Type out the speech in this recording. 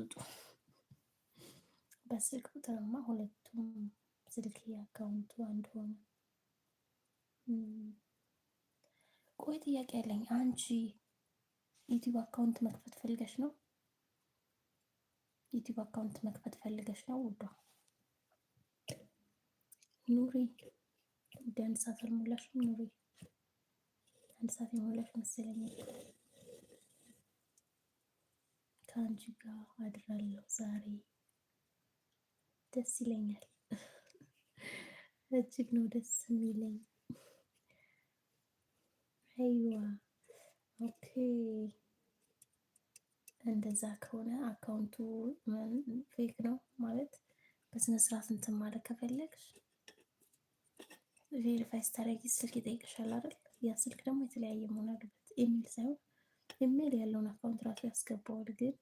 አትውጡ። በስልክ ቁጥርማ ሁለቱም ስልክ account ኡ አንድ ሆነ። ቆይ ጥያቄ ያለኝ፣ አንቺ YouTube account መክፈት ፈልገሽ ነው? YouTube account መክፈት ፈልገሽ ነው? ውዷ ኑሪ፣ ወደ 1 ሰዓት አልሞላሽም? ኑሪ፣ 1 ሰዓት የሞላሽ መሰለኝ። ከአንቺ ጋር አድራለሁ ዛሬ፣ ደስ ይለኛል። እጅግ ነው ደስ የሚለኝ። አይዋ okay። እንደዛ ከሆነ account ኡ fake ነው ማለት፣ በስነ ስርዓት እንትን ማለት ከፈለግሽ verify ስታደርጊ ስልክ ይጠይቅሻል አይደል? ያ ስልክ ደግሞ የተለያየ መሆን አለበት። ኢሜል ሳይሆን፣ ኢሜል ያለውን account ራሱ ያስገባዋል። ግን